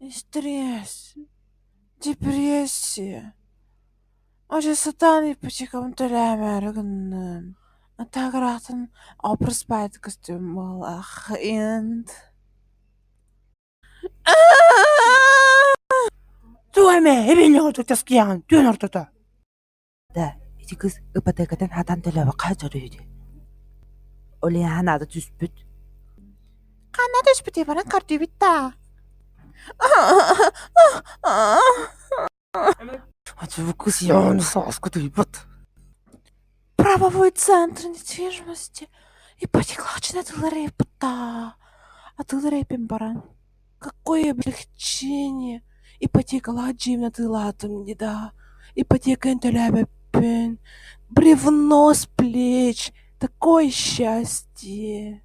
Стресс, депрессия. Оччо сатаан ипотекабын төлөөмөөрү гынным. Атаагыраахтан образ баайда көстүбүм буоллах инт. Тугу эмэ эбиилээх таскыйаҕын түөн ортото Да, ити кыыс ипотекатын хатан төлөөбөккө сылдьар үһү дии. Ол иһин санаата түспүт. Ханна түспүтүй баран көрдүүбүт даа? Бу кыыс яны сааска тыйбат. Правовой центр недвижимости ипотекалааччыны атыылар эбит даа. Атыылар эбиппин баран. Какое облегчение! Ипотекалаах дьиэбин атыылаатым дии даа. Ипотеканы төлөөбөппүн. Бревно с плеч. Такое счастье!